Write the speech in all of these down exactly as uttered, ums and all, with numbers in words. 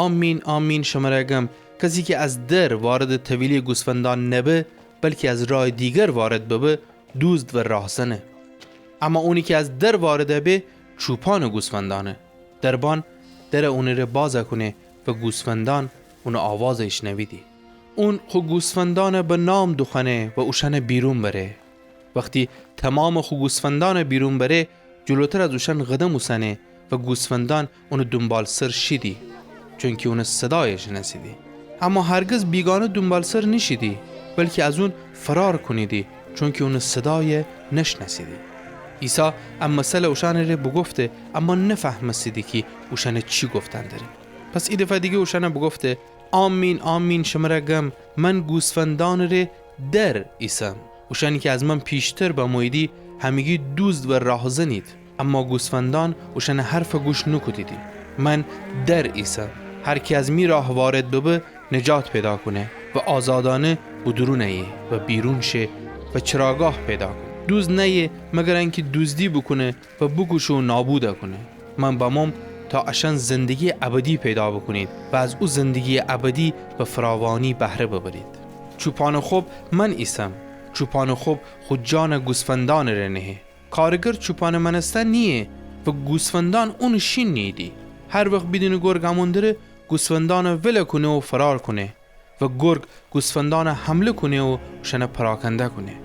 آمین، آمین، شمره گم، کسی کی از در واردٚ طویله‌یٚ گوسفندأن نبه، بلکی از رایٚ دیگر وارد ببه، دوزد و راهزنه. اما اونی کی از در وارد به، چوپانٚ گوسفندأنه. دربان در اونٚ ره باز کونه و گوسفندأن اونٚ آواز ایشنویدی. اون خو گوسفندأن به نام دوخوأنه و اوشأن بیرون بره. وختی تومامٚ خو گوسفندأن بیرون بره، جلوتر از اوشأن قدم اوسنه و گوسفندأن اونٚ دونبالسر شیدی، چونکی اونٚ صدای شنأسیدی. اما هرگز بیگانه دونبالسر نیشیدی، بلکی از اون فرار کونیدی، چونکی اونٚ صدای نشنأسیدی. عیسی ا مثل اوشأنٚ ره بوگفته، اما نفهمستیدی کی اوشأن چی گفتن دره. پس ایدفعه دیگر اوشأن بوگفته، آمین، آمین، شمره گم، من گوسفندأنٚ ره در ایسم. اوشأنی کی از من پیشتر بموییدی، همگی دوزد و راهزنید، اما گوسفندأن اوشأنٚ حرف گوش نوکودیدی. من در ایسم. هر کی از می راه وارد ببه، نجات پیدا کونه و آزادأنه بودورون ایه و بیرون شه و چراگاه پیدا کونه. دوزد نأیه مگر انکی دوزدی بوکونه و بوکوشه و نابود کونه. من بموم تا اشأن زندگییٚ ابدی پیدا بوکونید و از او زندگییٚ ابدی به فراوانی بهره ببرید. چوپانٚ خب من ایسم. چوپانٚ خب خو جان گوسفندأنٚ ره نهه. کارگر چوپانٚ مأنستن نییه و گوسفندأن اونٚ شین نیییدی. هر وخت بیدینه گرگ امون دره، گوسفندأن ول کونه و فرار کونه و گرگ گوسفندأن حمله کونه و اوشأن پراکنده کونه.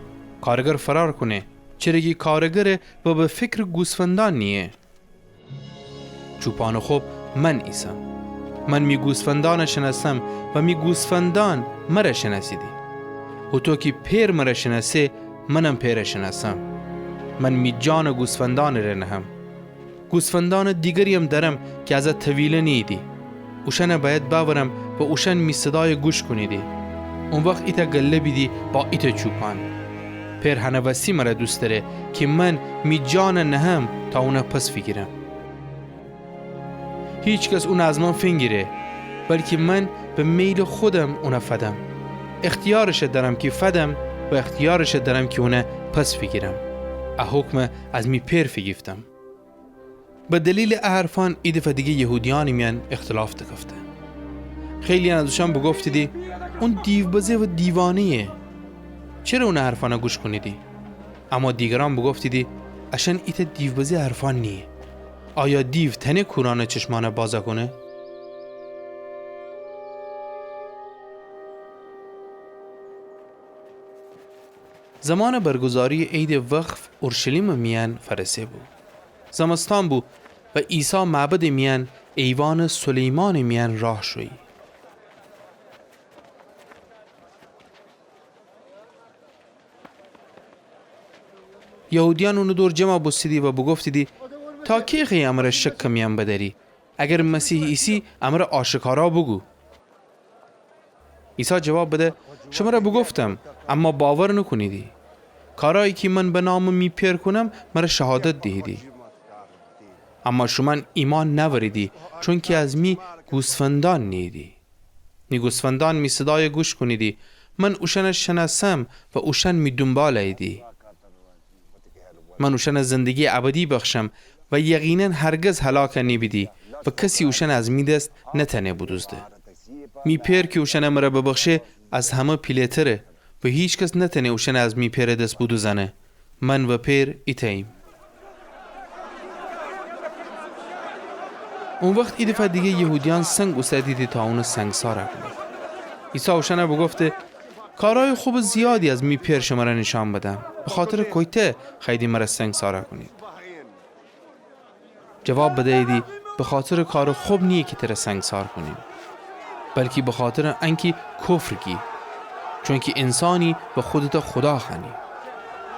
کارگر فرار کونه، چره کی کارگر ببه فکرٚ گوسفندأن نییه. چوپانٚ خب من ایسم. من می گوسفندأن شنأسم و می گوسفندأن مر شنأسیدی. هوطو کی پئر مر شنأسه، منم پئر شنأسم. من می جان گوسفندأنٚ ره نهم. گوسفندأنٚ دیگرییم دأرم کی از ا طویله نیییدی. اوشأن بأید بأورم و اوشأن می صدای گوش کونیدی. او وخت ایتأ گله بیدی با ایتأ چوپان. پئر هنٚ وستی مر دوست دأره کی من می جان نهم تا اون پس فیگیرم. هیکس اون از من فینگیره، بلکی من به میلٚ خودم اون فدم. اختیارش دأرم کی فدم و اختیارش دأرم کی اون پس فیگیرم. ا حکم از می پئر فیگیفتم. به دلیلٚ ا حرفأن ایدفعه دیگر یهودیأنٚ میأن اختلاف دکفته. خیلییأن از اوشأن بوگفتیدی، اون دیوبزه و دیوانه‌یه. چره اونٚ حرفأن گوش کونیدی؟ اما دیگرأن بوگفتیدی، اشأن ایتأ دیوبزه حرفأن نییه. آیا دیو تأنه کورأنٚ چشمأن باز کونه؟ زمانٚ برگزارییٚ عیدٚ وقف اورشلیمٚ میأن فأرسه بو. زمستان بو و عیسی معبدٚ میأن ایوانٚ سلیمانٚ میأن راه شویی. یهودیأن اونٚ دور جمع بوستیدی و بوگفتیدی، تا کی خوأیی امر شکٚ میأن بدأری؟ اگر مسیح ایسی، امر آشکارا بوگو. عیسی جواب بده، شمر بوگفتم، اما باور نوکونیدی. کارأیی کی من به نامٚ می پئر کونم، مر شهادت دیهیدی. اما شومأن ایمأن نأوریدی، چونکی از می گوسفندأن نیییدی. می گوسفندأن می صدای گوش کونیدی، من اوشأن شنأسم و اوشأن می دونبال اییدی. من اوشأن زندگییٚ ابدی بخشم و یقیناً هرگز هلاک نیبیدی و کسی اوشأن از می دس نتأنه بودوزده. می پئر کی اوشأن مر ببخشه، از همه پیله‌تره و هیکس نتأنه اوشأن از می پئرٚ دس بودوزأنه. من و پئر ایتأییم. او وخت ایدفعه دیگر یهودیأن سنگ اوسدیدی تا اون سنگسار کونید. عیسی اوشأن بوگفته، کارأیٚ خوبٚ زیادی از می پئر شمر نیشأن بدم. بخاطرٚ کویتأ خوأییدی مر سنگسار کونید؟ جواب بدییدی، بخاطرٚ کارٚ خوب نییه کی تر سنگسار کونیم، بلکی بخاطرٚ انکی کفر گی، چونکی انسأنی به خودتأ خودا خوأنی.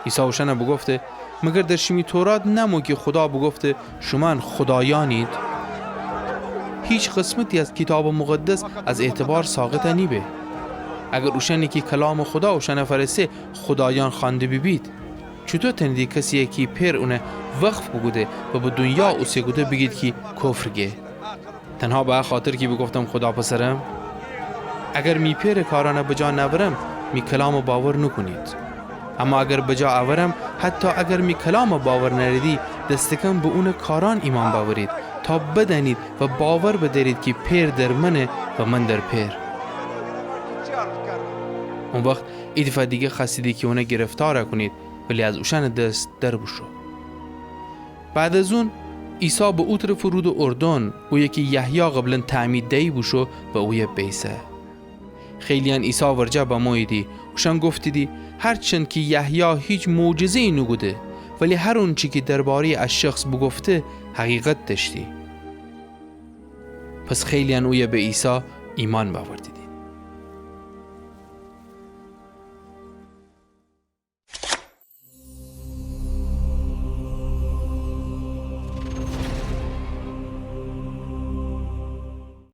عیسی اوشأن بوگفته، مگر در شیمی تورات نأمو کی خودا بوگفته، شومأن خودایأنید؟ هیچ قسمتی از کیتابٚ مقدس از اعتبار ساقط نیبه. اگر اوشأنی کی کلامٚ خودا اوشأن فأرسه خودایأن خوأنده بیبید، چوطو تأنیدی کسیی کی پئر اون وقف بوکوده و به دونیا اوسه کوده بیگید کی کفر گه؟ تنها به ا خاطر کی بوگفتم خودا پسرم؟ اگر می پئرٚ کارأن بجا نأورم، می کلام باور نوکونید. اما اگر بجا اورم، حتی اگر می کلام باور نأریدی، دستکم به اونٚ کارأن ایمأن بأورید، تا بدأنید و باور بدأرید کی پئر در منه و من در پئر. او وخت ایدفعه دیگر خوأستیدی کی اونه گرفتار کونید، ولی از اوشأنٚ دس در بوشو. بعد از اون، عیسی به او طرفٚ رودٚ اردن، اویه کی یحیی قبلا تعمید دیی بوشو، به اویه بیسه. خیلییأن عیسی ورجه بموییدی، اوشأن گفتیدی: هرچند کی یحیی هیچ معجزه‌یی نوکوده، ولی هر اونچی کی درباره‌یٚ ا شخص بوگفته، حقیقت دأشتی. پس خیلییأن اویه به عیسی ایمأن بأوردیدی.